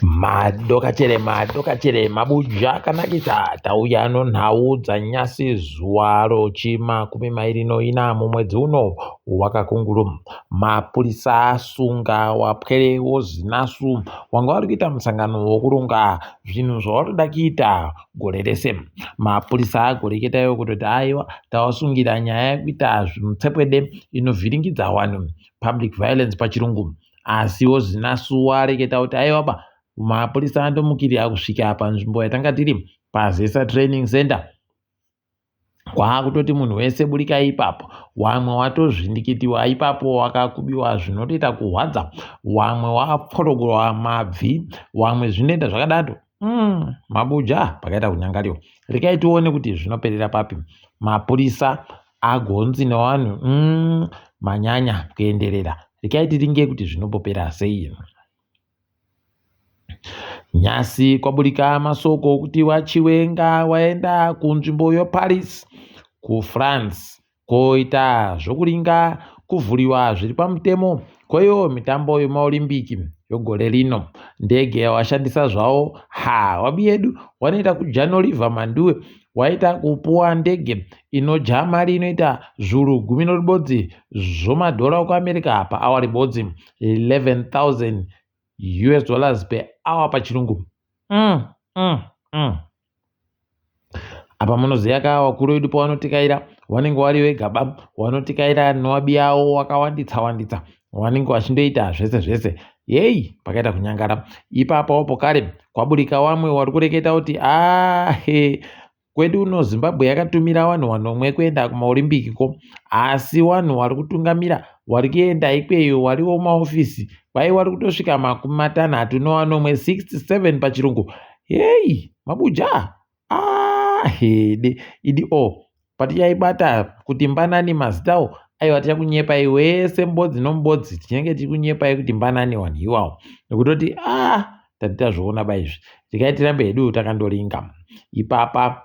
Madokachere madokachere mabuja akanakisa tauya nonhau dzanyasi zuva rochimakumi mairi noina mumwedzi uno wakakunguru. Mapurisa asunga wapwere woZinasu wanga vari kuita musangano wokurunga zvinhu zvavari kuita gore rese. Mapurisa agoreketa iwo kutoti aiwa tawasungira nyaya yekuita zvimutsekwende inovhiringidza vanhu, public violence pachirungu. Asiwo Zinasu wareketa kuti aiwa ba mapurisa andomukirira kusvika panzvimbo yatanga tiri paZesa Training Center kwaakutoti munhu wese burikai ipapo wamwe watozvindikitiwa ipapo wakakubiwa zvinotoita kuhwadza wamwe wapforogorwa mabvi wamwe zvinoenda zvakadaro mabuja pakaita kunyangariwa rekai tione kuti zvinoperera papi mapurisa agonzi nevanhu manyanya kuenderera rekai tiringe kuti zvinombopera sei. Nhasi kwaburika masoko okuti waChiwenga waenda kunzvimbo yoParis kuFrance koita zvokuringa kuvhuriwa zviri pamutemo koiwo mitambo yemaOlimbiki yogore rino. Ndege yawashandisa zvawo ha wabi yedu wanoita kuJanoliver Manduwe waita kupuwa ndege inoja mari inoita zvuru gumi noribodzi zvomadhora okuAmerica paawa ribodzi 11,000 US dollars per hour pachirungu. Apa munoziva ka vakuru vedu pavanotikaira vanenge vari vega ba vanotikaira nevabi yavo wakawanditsa wanditsa vanenge vachindoita zvese zvese yeyi pakaita kunyangara ipapawo pokare kwaburika vamwe vari kureketa kuti ahe kwedu uno Zimbabwe yakatumira vanhu vanomwe kuenda kumaolimbiki ko asi vanhu vari kutungamira vari kuenda ikweyo variwo maofisi kwai vari kutosvika makumi matanhatu nevanomwe 67 pachirungu heyi mabuja ahede idi o patichaibata kuti mbanani mazitawo aiwa tichakunyepai wese mbodzi nomubodzi tinenge tichikunyepai kuti mbanani vanhu iwawo nekutoti a tati tazviona baizvi tikai tirambe hedu takandoringa ipapa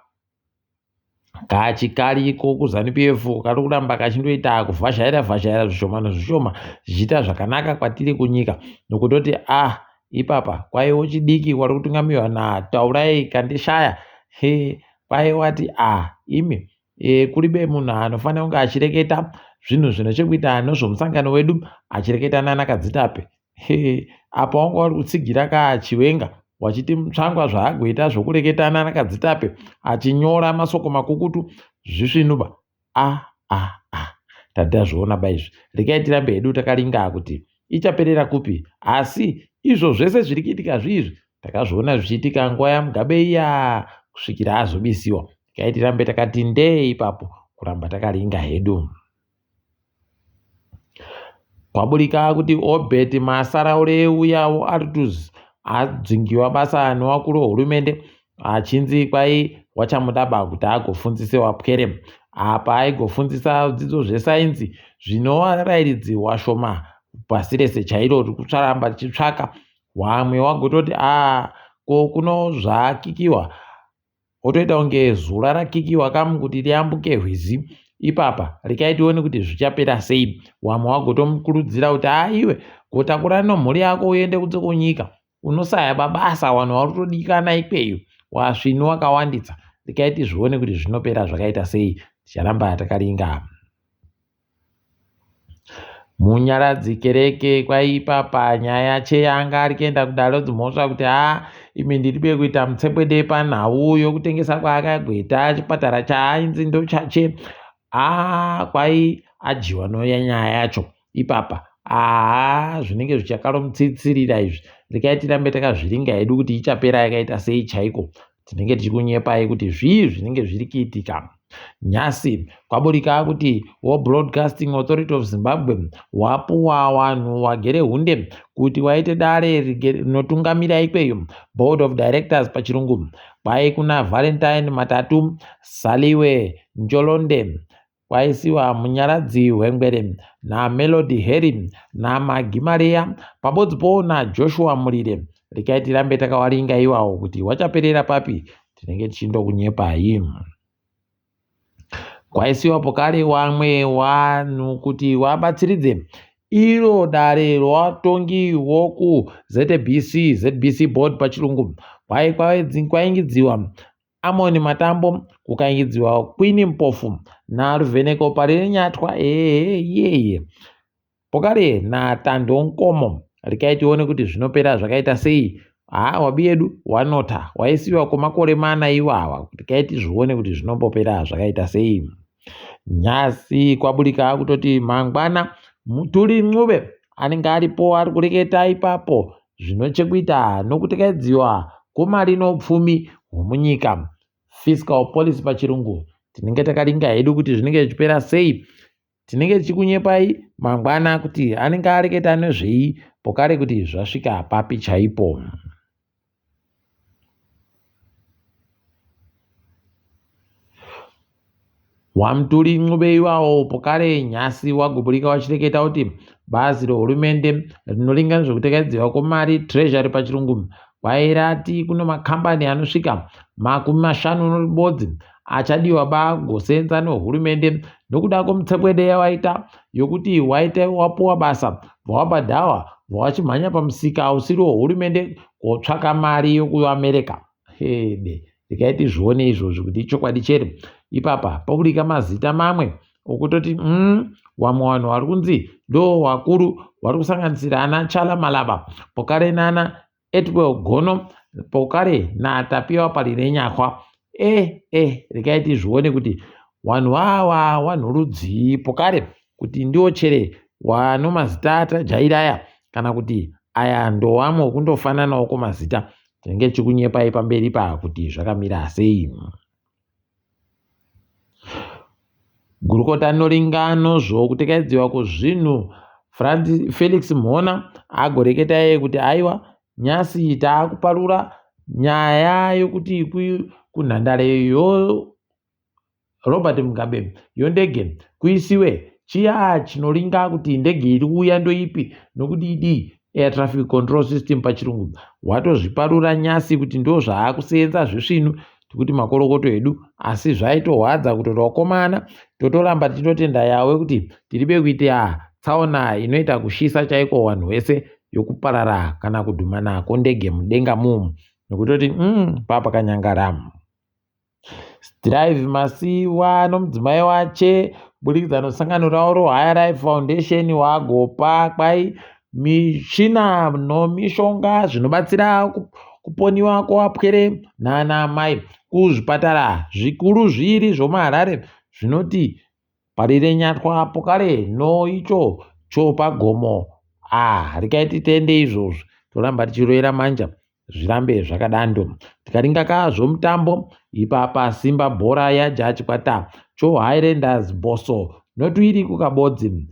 kachikariko kuZanu PF kari kuramba kachindoita kuvhazhaira vhazhaira zvishoma nezvishoma zvichiita zvakanaka kwatiri kunyika nokutoti a ipapa kwaiwo chidiki wari kutungamirwa naTaurai Kandishaya he kwaiwati a imi kuribe munhu anofanira kunge achireketa zvinhu zvine chekuita nezvomusangano wedu achireketa nana Kadzitape he apa wanga uri kutsigira kaChiwenga wachiti Mutsvangwa zvaagoita zvokureketa nana Kadzitape achinyora masoko makukutu zvisvinuba a a a tati tazviona baizvi rekai tirambe hedu takaringa kuti ichaperera kupi asi izvo zvese zviri kuitika zviizvi takazviona zvichiitika nguva yaMugabe iya kusvikira azobisiwa rekai tirambe takati ndee ipapo kuramba takaringa hedu. Kwaburika kuti Obert Masaraure uyawo Artuz adzingiwa basa nevakuru vehurumende achinzi kwai wachamudaba kuti agofundzise wapwere apa aigofundzisa dzidzo zvesainzi zvinovarayiridzi washoma pasi rese chairo riri kutsvaramba richitsvaka wamwe wagototi a ko kuno zvakikiwa otoita kunge zura rakikiwa kamu kuti riyambuke rwizi ipapa rekai tione kuti zvichapera sei wamwe wagotomukurudzira kuti aiwe gotakura nomhuri yako uende kunze kunyika unosaya babasa vanhu vari kutodikana ikweyo wasvinu wakawandisa rekai tizvione kuti zvinopera zvakaita sei ticharamba takaringa. Munyaradzi kereke kwaipapa nyaya cheyanga ari kuenda kudare rodzimhosva kuti haa imi ndiribe kuita mutsepwede panhau yokutengesa kwaakagweta chipatara chaainzi ndochache haa kwai adyiwa noyanyaya yacho ipapa haa zvinenge zvichakaromutsitsirira izvi rekai tirambe takazviringa hedu kuti ichapera yakaita sei chaiko tinenge tichikunyepai kuti zvii zvinenge zviri kuitika nhasi kwaburika kuti woBroadcasting Authority of Zimbabwe wapuwa vanhu wagere hunde kuti waite dare rinotungamira ikweyo board of directors pachirungu kwai kuna Valentine Matatu Saliwe Njolonde kwaisiwa Munyaradzi Hwengwere naMelody Harry naMagimareya pabodzipo naJoshua Murire rekai tirambe takawaringa iwawo kuti wachaperera papi tinenge tichindokunyepai kwaisiwa pokare wamwe vanhu kuti wabatsiridze Iro dare rovatongi vokuZBC, ZBC Board pachirungu, kwaingidziwa Amon Matambo, kukaingidziwa Queen Mpofu naRuvheneko Parirenyatwa, ehe iyeye Pokare naTando Nkomo. Rekai tione kuti zvinopera zvakaita sei. Haa wabi yedu wanota waisiwa kwemakore mana iwawa. Rekai tizvione kuti zvinombopera zvakaita sei. Nhasi kwaburika kutoti mangwana Mutuli Ncube anenge aripo ari kureketa ipapo zvino chekuita nokutekaidziwa kwemari noupfumi hwomunyika. Fiscal policy pachirungu. Tinenge takaringa hedu kuti zvinenge zvichipera sei. Tinenge tichikunyepai mangwana kuti anenge areketa nezvei pokare kuti zvasvika papi chaipo. WaMtuli Ncube iwawo pokare nhasi waguburika wachireketa kuti bazi rehurumende rinoringa nezvekutekaidziwa kwemari Treasury pachirungu kwairati kune makambani anosvika 50 nerubodzi achadiwa bagosenza nehurumende nokuda kwemutsekwende yawaita yokuti waita wapuwa basa bvawabhadhawa bvawachimhanya pamusika usiri wehurumende kotsvaka mari yokuAmerica. Hede, regai tizvione izvozvi kuti ichokwadi chere. Ipapa paburika mazita mamwe okutoti wamwe vanhu vari kunzi ndo wakuru vari kusanganisira ana Chala Malaba pokare nana Etwell Gono pokare naTapiwa Parirenyakwa. Regai tizvione kuti vanhu vawa vanhu rudzii pokare kuti ndiwo chere wano mazita atajaira aya kana kuti aya ndowamwe okundofananawo kwamazita. Tinenge tichikunyepai pamberi pa kuti zvakamira sei. Gurukota rinoringa nozvokutekaidziwa kwezvinhu Felix Mhona agoreketa iye kuti aiwa nyasi taakuparura nyaya yokuti kunhandare yo Robert Mugabe yondege kuisiwe chiya chinoringa kuti ndege iri kuuya ndoipi nokuti idii air traffic control system pachirungu watozviparura nyasi kuti ndo zvaakuseenza zvisvinu tikuti makorokoto edu asi zvaitohwadza kutoti wakomana totoramba tichitotenda yawe kuti tiribe kuita tsaona inoita kushisa chaiko vanhu vese yokuparara kana kudhumana kwondege mudenga mumu nokutoti papakanyangara. Strive Masiyiwa nomudzimai wache kuburikidza nesangano ravo roHigher Life Foundation wagopa kwai michina nomishonga zvinobatsira kuponiwa kwevapwere nana mai kuzvipatara zvikuru zviiri zvomuHarare zvinoti Parirenyatwa pokare noicho chopagomo. Ah, regai titende izvozvo toramba tichiroera manja zvirambe zvakadando. Tikaringa ka zvomutambo ipapa Simba bhora yaja chikwata choHighlanders Bosso notuiri kukabodzi.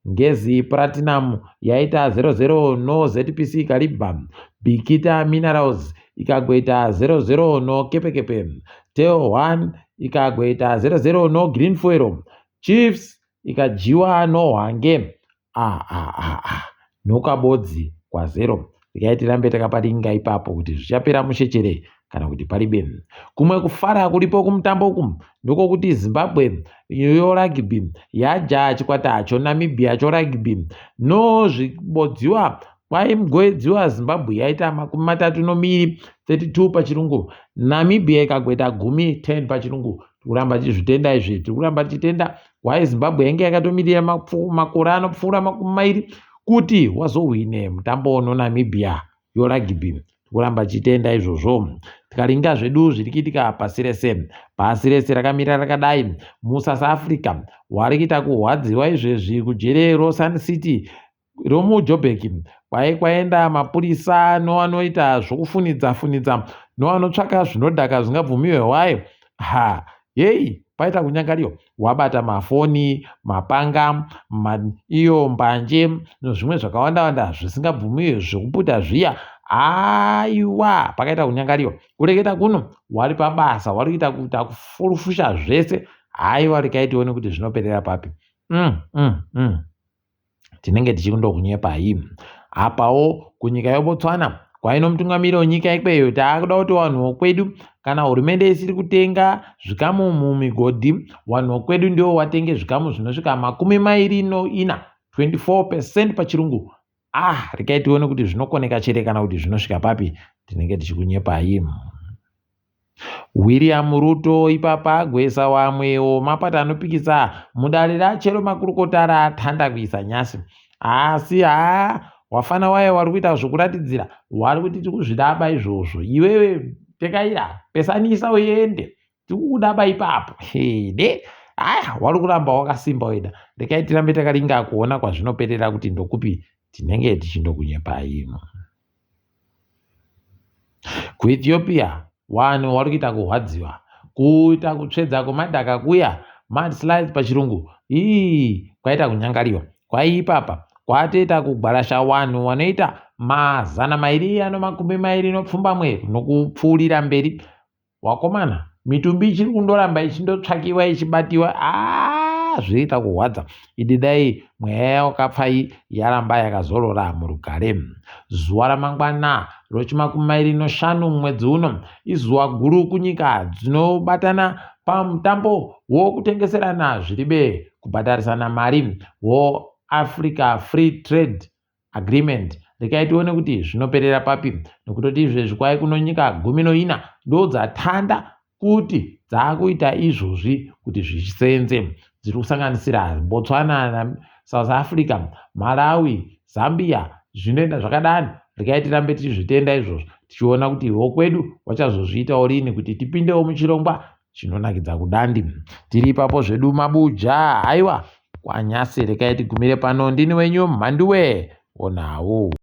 Ngezi Platinum yaita 0-0 no ZPC Kariba. Bikita Minerals ikagoita 0-0 no Kepekepe. Tel 1 ikagoita 0-0 no Green Fuel. Chiefs ikadyiwa noHwange nokabodzi kwazero. Regai tirambe takaparinga ipapo kuti zvichapera mushe chere kana kuti paribe. Kumwe kufara kuripo kumutambo uku ndokokuti Zimbabwe yorugby yaja chikwata choNamibia chorugby nozvibodziwa kwaigoedziwa Zimbabwe yaita 32 32 pachirungu, Namibia ikagoita 10 10 pachirungu. Tikuramba tichizvitenda izvi, tiri kuramba tichitenda why Zimbabwe yainge yakatomirira makore anopfuura 20 kuti wazohwine mutambo noNamibia yorugby. Tikuramba tichitenda izvozvo. Tikaringa zvedu zviri kuitika pasi rese, pasi rese rakamira rakadai. MuSouth Africa wari kuita kurwadziwa izvezvi kujere roSun City romuJoburg kwai kwaenda mapurisa noanoita zvokufunidza funidza noanotsvaka zvinodhaka zvingabvumiwe wai ha hei paita kunyangariwa wabata mafoni mapanga iyo mbanje nozvimwe zvakawanda wanda zvisingabvumiwe zvekuputa zviya aiwa pakaita kunyangariwa kureketa kuno wari pabasa wari kuita kuita kufurufusha zvese haiwa rekai tione kuti zvinoperera papi. Tinenge tichindokunyepai. Apawo kunyika yeBotswana kwaino mutungamiri wenyika ikweyo taakuda kuti vanhu vokwedu kana hurumende isiri kutenga zvikamu mumigodhi vanhu vokwedu ndivo watenge zvikamu zvinosvika 24. 24 percent pachirungu. Ah, regai tione kuti zvinokoneka chere kana kuti zvinosvika papi, tinenge tichikunyepai. William Ruto ipapa agwesa wamwewo mapato anopikisa mudare rachero makurukota raatanda kuisa nyasi. Asi haa wafana waye wari kuita zvokuratidzira wari kuti tiri kuzvidaba izvozvo. Iwewe tekaira pesanisa uende tiri kukudaba ipapo. Hede aya wari kuramba wakasimba weda. Regai tirambe takaringa kuona kwazvinoperera kuti ndokupi tinenge tichindokunyepai. KuEthiopia vanhu vari kuita kurwadziwa kuita kutsvedza kwemadhaka kuya mudslides pachirungu ii kwaita kunyangariwa kwaiipapa kwatoita kugwarasha vanhu vanoita 224 nokupfuurira mberi. Wakomana, mitumbi ichiri kundoramba ichindotsvakiwa ichibatiwa aa zvinoita kurwadza. Idi dai mweya yawakapfai yaramba yakazorora murugare. Zuva ramangwana rochimakumi mairi noshanu mumwedzi uno izuva guru kunyika dzinobatana pamutambo wokutengeserana zviribe kubhadharisana mari woAfrica Free Trade Agreement. Rekai tione kuti zvinoperera papi nokutoti izvezvi kwai kuno nyika 14 ndodzatanda kuti dzaakuita izvozvi kuti zvisenze. Dziri kusanganisira Botswana, South Africa, Malawi, Zambia, zvinoenda zvakadani. Rekai tirambe tichizvitenda izvozvo tichiona kuti wokwedu wachazozviitawo rini kuti tipindewo muchirongwa chinonakidza kudandi. Tiri ipapo zvedu mabuja haiwa kwanyasi rekai tigumire pano ndini wenyu Mhanduwe wonawo.